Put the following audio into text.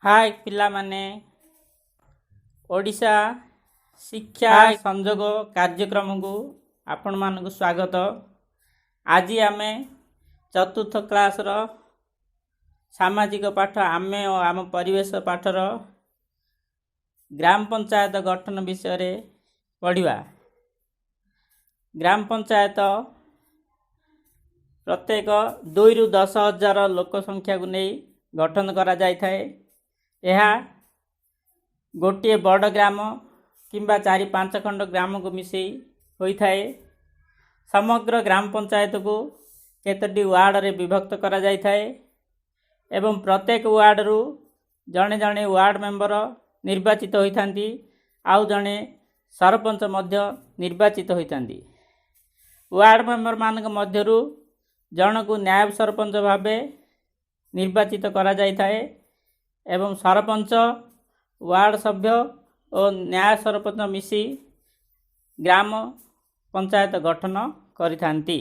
ହାଏ ପିଲାମାନେ, ଓଡ଼ିଶା ଶିକ୍ଷା ସଂଯୋଗ କାର୍ଯ୍ୟକ୍ରମକୁ ଆପଣମାନଙ୍କୁ ସ୍ୱାଗତ। ଆଜି ଆମେ ଚତୁର୍ଥ କ୍ଲାସ୍ର ସାମାଜିକ ପାଠ ଆମେ ଓ ଆମ ପରିବେଶ ପାଠର ଗ୍ରାମ ପଞ୍ଚାୟତ ଗଠନ ବିଷୟରେ ପଢ଼ିବା। ଗ୍ରାମ ପଞ୍ଚାୟତ ପ୍ରତ୍ୟେକ 2ରୁ 10 ହଜାର ଲୋକ ସଂଖ୍ୟାକୁ ନେଇ ଗଠନ କରାଯାଇଥାଏ। ଏହା ଗୋଟିଏ ବଡ଼ ଗ୍ରାମ କିମ୍ବା ଚାରି ପାଞ୍ଚ ଖଣ୍ଡ ଗ୍ରାମକୁ ମିଶାଇ ହୋଇଥାଏ। ସମଗ୍ର ଗ୍ରାମ ପଞ୍ଚାୟତକୁ କେତୋଟି ୱାର୍ଡ଼ରେ ବିଭକ୍ତ କରାଯାଇଥାଏ ଏବଂ ପ୍ରତ୍ୟେକ ୱାର୍ଡ଼ରୁ ଜଣେ ଜଣେ ୱାର୍ଡ଼ ମେମ୍ବର ନିର୍ବାଚିତ ହୋଇଥାନ୍ତି, ଆଉ ଜଣେ ସରପଞ୍ଚ ମଧ୍ୟ ନିର୍ବାଚିତ ହୋଇଥାନ୍ତି। ୱାର୍ଡ଼ ମେମ୍ବରମାନଙ୍କ ମଧ୍ୟରୁ ଜଣକୁ ନାୟବ ସରପଞ୍ଚ ଭାବେ ନିର୍ବାଚିତ କରାଯାଇଥାଏ ଏବଂ ସରପଞ୍ଚ, ୱାର୍ଡ଼ ସଭ୍ୟ ଓ ନାୟବ ସରପଞ୍ଚ ମିଶି ଗ୍ରାମ ପଞ୍ଚାୟତ ଗଠନ କରିଥାନ୍ତି।